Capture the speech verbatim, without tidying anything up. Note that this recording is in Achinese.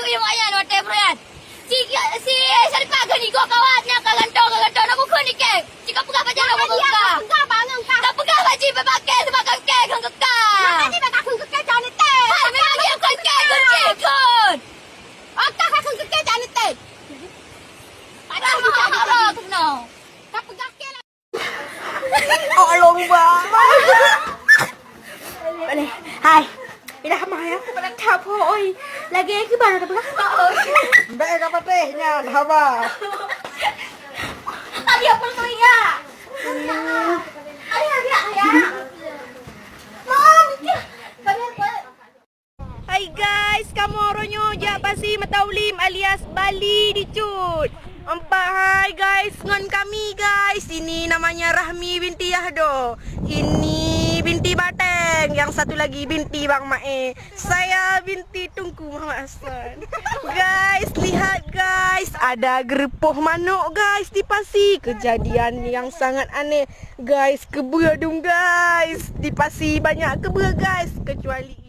Lumayan watèe beureuyan. Si, si Syarifah keu niko kawat nyan ka gantoe, ka gantoe, na bukon ikèe. Cit ka peugah bak jih na bukon ka. Ka peugah bak jih bak kèe, sebab kan kèe kheun keu ka. Makajih bak ka kheun keu kèe, jangan teh. Hai, memang dia kheun kèe, kheun kèe, kheun. Oh, ka kheun keu kèe, jangan teh. Padahal mah Allah keunoe. Ka peugah kèe lah. Oh, lôn ba. Hai. Dah mah ya, aku pada thap, oi. Lagèe kiban dah peugah. Mbak ka patéh nyan, haba. Tadi apa tu ya? Tadi ya, ya. Mam, ya. Tadi apa? Hai guys, kamoe uroe nyoe jak Pasi Mataulim alias Bali di Cut. Nampak hai guys ngon kami guys. Ini namanya Rahmi binti Yahdo. Ini binti Bateng, yang satu lagi binti Bang Mae. Saya binti Tungku Muhammad Hasan. Guys, lihat guys, ada geureupoh manok guys di Pasi. Kejadian yang sangat aneh. Guys, keubeue dum guys. Di Pasi banyak keubeue guys, kecuali